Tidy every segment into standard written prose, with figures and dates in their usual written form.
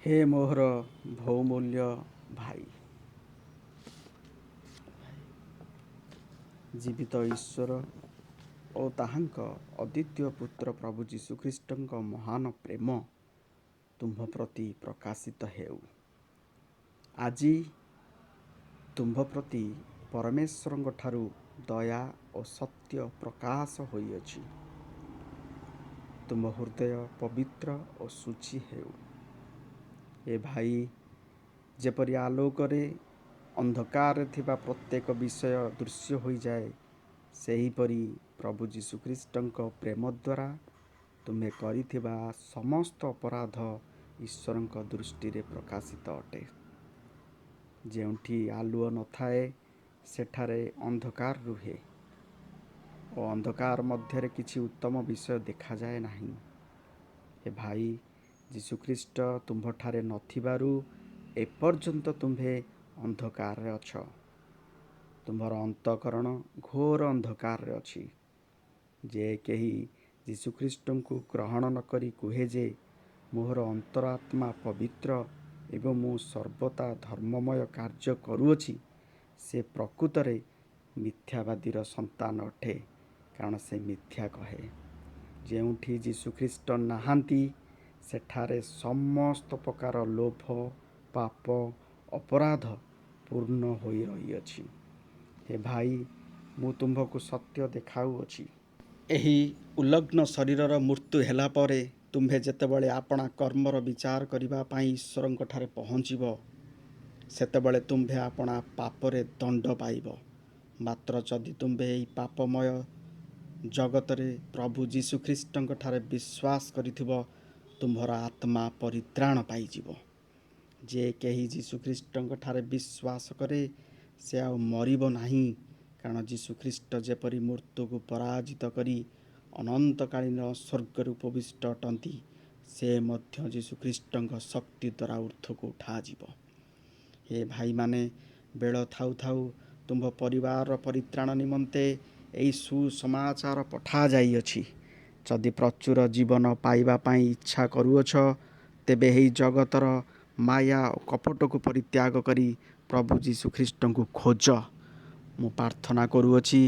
ହେ ମୋହର ବହୁମୂଲ୍ୟ ଭାଇ, ଜୀବିତ ଈଶ୍ୱର ଓ ତାହାଙ୍କ ଅଦ୍ୱିତୀୟ ପୁତ୍ର ପ୍ରଭୁ ଯୀଶୁଖ୍ରୀଷ୍ଟଙ୍କ ମହାନ ପ୍ରେମ ତୁମ୍ଭ ପ୍ରତି ପ୍ରକାଶିତ ହେଉ। ଆଜି ତୁମ୍ଭ ପ୍ରତି ପରମେଶ୍ୱରଙ୍କଠାରୁ ଦୟା ଓ ସତ୍ୟ ପ୍ରକାଶ ହୋଇଅଛି। ତୁମ୍ଭ ହୃଦୟ ପବିତ୍ର ଓ ଶୁଚି ହେଉ। ଏ ଭାଇ, ଯେପରି ଆଲୋକରେ ଅନ୍ଧକାରରେ ଥିବା ପ୍ରତ୍ୟେକ ବିଷୟ ଦୃଶ୍ୟ ହୋଇଯାଏ, ସେହିପରି ପ୍ରଭୁ ଯୀଶୁଖ୍ରୀଷ୍ଟଙ୍କ ପ୍ରେମ ଦ୍ୱାରା ତୁମ୍ଭେ କରିଥିବା ସମସ୍ତ ଅପରାଧ ଈଶ୍ୱରଙ୍କ ଦୃଷ୍ଟିରେ ପ୍ରକାଶିତ ଅଟେ। ଯେଉଁଠି ଆଲୁଅ ନଥାଏ, ସେଠାରେ ଅନ୍ଧକାର ରୁହେ ଓ ଅନ୍ଧକାର ମଧ୍ୟରେ କିଛି ଉତ୍ତମ ବିଷୟ ଦେଖାଯାଏ ନାହିଁ। ହେ ଭାଇ, ଯୀଶୁଖ୍ରୀଷ୍ଟ ତୁମ୍ଭଠାରେ ନଥିବାରୁ ଏପର୍ଯ୍ୟନ୍ତ ତୁମ୍ଭେ ଅନ୍ଧକାରରେ ଅଛ। ତୁମ୍ଭର ଅନ୍ତଃକରଣ ଘୋର ଅନ୍ଧକାରରେ ଅଛି। ଯେ କେହି ଯୀଶୁଖ୍ରୀଷ୍ଟଙ୍କୁ ଗ୍ରହଣ ନ କରି କୁହେ ଯେ, ମୋହର ଅନ୍ତରାତ୍ମା ପବିତ୍ର ଏବଂ ମୁଁ ସର୍ବଦା ଧର୍ମମୟ କାର୍ଯ୍ୟ କରୁଅଛି, ସେ ପ୍ରକୃତରେ ମିଥ୍ୟାବାଦୀର ସନ୍ତାନ ଅଟେ, କାରଣ ସେ ମିଥ୍ୟା କହେ। ଯେଉଁଠି ଯୀଶୁଖ୍ରୀଷ୍ଟ ନାହାନ୍ତି, ସେଠାରେ ସମସ୍ତ ପ୍ରକାର ଲୋଭ, ପାପ, ଅପରାଧ ପୂର୍ଣ୍ଣ ହୋଇ ରହିଅଛି। ହେ ଭାଇ, ମୁଁ ତୁମ୍ଭକୁ ସତ୍ୟ ଦେଖାଉଅଛି। ଏହି ଉଲଗ୍ନ ଶରୀରର ମୃତ୍ୟୁ ହେଲା ପରେ ତୁମ୍ଭେ ଯେତେବେଳେ ଆପଣା କର୍ମର ବିଚାର କରିବା ପାଇଁ ଈଶ୍ୱରଙ୍କଠାରେ ପହଞ୍ଚିବ, ସେତେବେଳେ ତୁମ୍ଭେ ଆପଣା ପାପରେ ଦଣ୍ଡ ପାଇବ। ମାତ୍ର ଯଦି ତୁମ୍ଭେ ଏହି ପାପମୟ ଜଗତରେ ପ୍ରଭୁ ଯୀଶୁଖ୍ରୀଷ୍ଟଙ୍କଠାରେ ବିଶ୍ୱାସ କରିଥିବ, ତୁମ୍ଭର ଆତ୍ମା ପରିତ୍ରାଣ ପାଇଯିବ। ଯେ କେହି ଯୀଶୁଖ୍ରୀଷ୍ଟଙ୍କଠାରେ ବିଶ୍ୱାସ କରେ, ସେ ଆଉ ମରିବ ନାହିଁ, କାରଣ ଯୀଶୁଖ୍ରୀଷ୍ଟ ଯେପରି ମୃତ୍ୟୁକୁ ପରାଜିତ କରି ଅନନ୍ତକାଳୀନ ସ୍ୱର୍ଗରେ ଉପବିଷ୍ଟ ଅଟନ୍ତି, ସେ ମଧ୍ୟ ଯୀଶୁଖ୍ରୀଷ୍ଟଙ୍କ ଶକ୍ତି ଦ୍ୱାରା ଉର୍ଦ୍ଧ୍ୱକୁ ଉଠାଯିବ। ହେ ଭାଇମାନେ, ବେଳ ଥାଉ ଥାଉ ତୁମ୍ଭ ପରିବାରର ପରିତ୍ରାଣ ନିମନ୍ତେ ଏହି ସୁସମାଚାର ପଠାଯାଇଅଛି। ଯଦି ପ୍ରଚୁର ଜୀବନ ପାଇବା ପାଇଁ ଇଚ୍ଛା କରୁଅଛ, ତେବେ ଏହି ଜଗତର ମାୟା ଓ କପଟକୁ ପରିତ୍ୟାଗ କରି ପ୍ରଭୁ ଯୀଶୁଖ୍ରୀଷ୍ଟଙ୍କୁ ଖୋଜ। ମୁଁ ପ୍ରାର୍ଥନା କରୁଅଛି,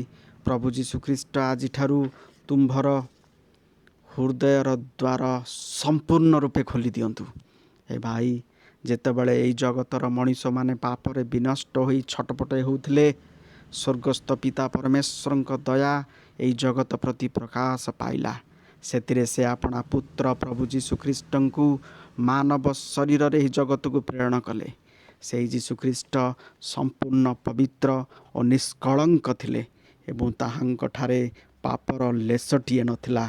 ପ୍ରଭୁ ଯୀଶୁଖ୍ରୀଷ୍ଟ ଆଜିଠାରୁ ତୁମ୍ଭର ହୃଦୟର ଦ୍ୱାର ସମ୍ପୂର୍ଣ୍ଣ ରୂପେ ଖୋଲି ଦିଅନ୍ତୁ। ହେ ଭାଇ, ଯେତେବେଳେ ଏହି ଜଗତର ମଣିଷମାନେ ପାପରେ ବିନଷ୍ଟ ହୋଇ ଛଟପଟ ହେଉଥିଲେ, ସ୍ୱର୍ଗସ୍ଥ ପିତା ପରମେଶ୍ୱରଙ୍କ ଦୟା ଏହି ଜଗତ ପ୍ରତି ପ୍ରକାଶ ପାଇଲା। ସେଥିରେ ସେ ଆପଣା ପୁତ୍ର ପ୍ରଭୁ ଯୀଶୁଖ୍ରୀଷ୍ଟଙ୍କୁ ମାନବ ଶରୀରରେ ଏହି ଜଗତକୁ ପ୍ରେରଣ କଲେ। ସେହି ଯୀଶୁଖ୍ରୀଷ୍ଟ ସମ୍ପୂର୍ଣ୍ଣ ପବିତ୍ର ଓ ନିଷ୍କଳଙ୍କ ଥିଲେ ଏବଂ ତାହାଙ୍କଠାରେ ପାପର ଲେଶଟିଏ ନଥିଲା।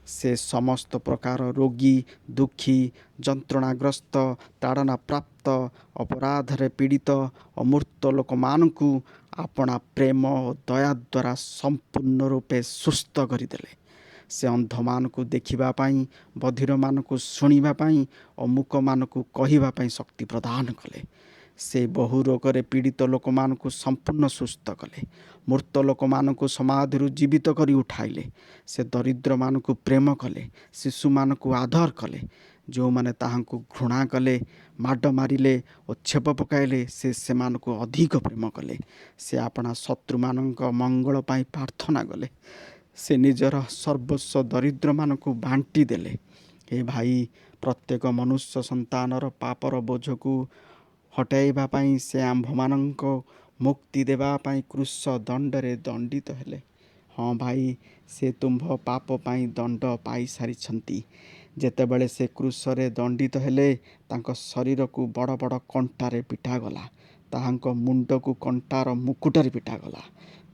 ସେ ସମସ୍ତ ପ୍ରକାର ରୋଗୀ, ଦୁଃଖୀ, ଯନ୍ତ୍ରଣାଗ୍ରସ୍ତ, ତାଡ଼ନାପ୍ରାପ୍ତ, ଅପରାଧରେ ପୀଡ଼ିତ ଓ ମୃତ ଲୋକମାନଙ୍କୁ ଆପଣା ପ୍ରେମ ଓ ଦୟା ଦ୍ୱାରା ସମ୍ପୂର୍ଣ୍ଣ ରୂପେ ସୁସ୍ଥ କରିଦେଲେ। ସେ ଅନ୍ଧମାନଙ୍କୁ ଦେଖିବା ପାଇଁ, ବଧିରମାନଙ୍କୁ ଶୁଣିବା ପାଇଁ ଓ ମୂକମାନଙ୍କୁ କହିବା ପାଇଁ ଶକ୍ତି ପ୍ରଦାନ କଲେ। ସେ ବହୁ ରୋଗରେ ପୀଡ଼ିତ ଲୋକମାନଙ୍କୁ ସମ୍ପୂର୍ଣ୍ଣ ସୁସ୍ଥ କଲେ। ମୃତ ଲୋକମାନଙ୍କୁ ସମାଧିରୁ ଜୀବିତ କରି ଉଠାଇଲେ। ସେ ଦରିଦ୍ରମାନଙ୍କୁ ପ୍ରେମ କଲେ, ଶିଶୁମାନଙ୍କୁ ଆଦର କଲେ। ଯେଉଁମାନେ ତାହାଙ୍କୁ ଘୃଣା କଲେ, ମାଡ଼ ମାରିଲେ ଓ ଛେପ ପକାଇଲେ, ସେ ସେମାନଙ୍କୁ ଅଧିକ ପ୍ରେମ କଲେ। ସେ ଆପଣା ଶତ୍ରୁମାନଙ୍କ ମଙ୍ଗଳ ପାଇଁ ପ୍ରାର୍ଥନା କଲେ। ସେ ନିଜର ସର୍ବସ୍ୱ ଦରିଦ୍ରମାନଙ୍କୁ ବାଣ୍ଟି ଦେଲେ। ହେ ଭାଇ, ପ୍ରତ୍ୟେକ ମନୁଷ୍ୟ ସନ୍ତାନର ପାପର ବୋଝକୁ ହଟାଇବା ପାଇଁ ସେ ଆମ୍ଭମାନଙ୍କ ମୁକ୍ତି ଦେବା ପାଇଁ କ୍ରୁଶ ଦଣ୍ଡରେ ଦଣ୍ଡିତ ହେଲେ। ହଁ ଭାଇ, ସେ ତୁମ୍ଭ ପାପ ପାଇଁ ଦଣ୍ଡ ପାଇସାରିଛନ୍ତି। ଯେତେବେଳେ ସେ କ୍ରୁଶରେ ଦଣ୍ଡିତ ହେଲେ, ତାଙ୍କ ଶରୀରକୁ ବଡ଼ ବଡ଼ କଣ୍ଟାରେ ପିଟାଗଲା, ତାହାଙ୍କ ମୁଣ୍ଡକୁ କଣ୍ଟାର ମୁକୁଟରେ ପିଟାଗଲା,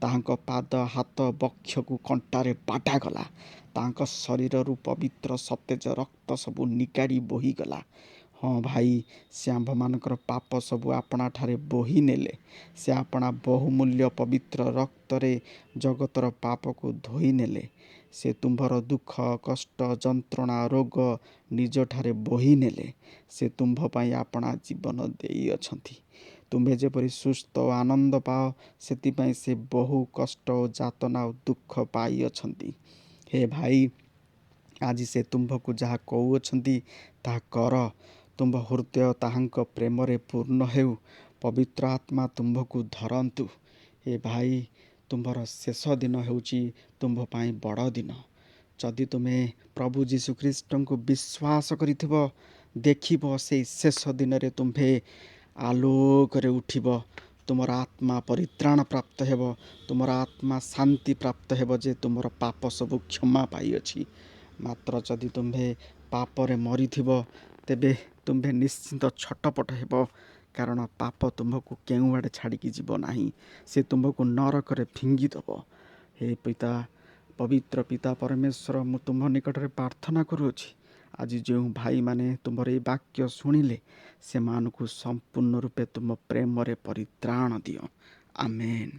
ତାହାଙ୍କ ପାଦ, ହାତ, ବକ୍ଷକୁ କଣ୍ଟାରେ ବାଟାଗଲା, ତାହାଙ୍କ ଶରୀରରୁ ପବିତ୍ର ସତେଜ ରକ୍ତ ସବୁ ନିଗାଡ଼ି ବୋହିଗଲା। ହଁ ଭାଇ, ସେ ଆମ୍ଭମାନଙ୍କର ପାପ ସବୁ ଆପଣାଠାରେ ବୋହି ନେଲେ। ସେ ଆପଣା ବହୁମୂଲ୍ୟ ପବିତ୍ର ରକ୍ତରେ ଜଗତର ପାପକୁ ଧୋଇ ନେଲେ। ସେ ତୁମ୍ଭର ଦୁଃଖ, କଷ୍ଟ, ଯନ୍ତ୍ରଣା, ରୋଗ ନିଜଠାରେ ବୋହି ନେଲେ। ସେ ତୁମ୍ଭ ପାଇଁ ଆପଣା ଜୀବନ ଦେଇଅଛନ୍ତି। ତୁମ୍ଭେ ଯେପରି ସୁସ୍ଥ ଓ ଆନନ୍ଦ ପାଅ, ସେଥିପାଇଁ ସେ ବହୁ କଷ୍ଟ ଓ ଯାତନା ଓ ଦୁଃଖ ପାଇଅଛନ୍ତି। ହେ ଭାଇ, ଆଜି ସେ ତୁମ୍ଭକୁ ଯାହା କହୁଅଛନ୍ତି, ତାହା କର। ତୁମ୍ଭ ହୃଦୟ ତାହାଙ୍କ ପ୍ରେମରେ ପୂର୍ଣ୍ଣ ହେଉ। ପବିତ୍ର ଆତ୍ମା ତୁମ୍ଭକୁ ଧରନ୍ତୁ। ଏ ଭାଇ, ତୁମ୍ଭର ଶେଷ ଦିନ ହେଉଛି ତୁମ୍ଭ ପାଇଁ ବଡ଼ ଦିନ। ଯଦି ତୁମେ ପ୍ରଭୁ ଯୀଶୁଖ୍ରୀଷ୍ଟଙ୍କୁ ବିଶ୍ୱାସ କରିଥିବ, ଦେଖିବ ସେଇ ଶେଷ ଦିନରେ ତୁମ୍ଭେ ଆଲୋକରେ ଉଠିବ। ତୁମର ଆତ୍ମା ପରିତ୍ରାଣ ପ୍ରାପ୍ତ ହେବ, ତୁମର ଆତ୍ମା ଶାନ୍ତି ପ୍ରାପ୍ତ ହେବ ଯେ ତୁମର ପାପ ସବୁ କ୍ଷମା ପାଇଅଛି। ମାତ୍ର ଯଦି ତୁମ୍ଭେ ପାପରେ ମରିଥିବ, ତେବେ ତୁମ୍ଭେ ନିଶ୍ଚିନ୍ତ ଛଟପଟ ହେବ, କାରଣ ପାପ ତୁମ୍ଭକୁ କେଉଁଆଡ଼େ ଛାଡ଼ିକି ଯିବ ନାହିଁ, ସେ ତୁମ୍ଭକୁ ନରକରେ ଫିଙ୍ଗିଦେବ। ହେ ପିତା, ପବିତ୍ର ପିତା ପରମେଶ୍ୱର, ମୁଁ ତୁମ୍ଭ ନିକଟରେ ପ୍ରାର୍ଥନା କରୁଅଛି, ଆଜି ଯେଉଁ ଭାଇମାନେ ତୁମ୍ଭର ଏଇ ବାକ୍ୟ ଶୁଣିଲେ, ସେମାନଙ୍କୁ ସମ୍ପୂର୍ଣ୍ଣ ରୂପେ ତୁମ ପ୍ରେମରେ ପରିତ୍ରାଣ ଦିଅ। ଆମେନ୍।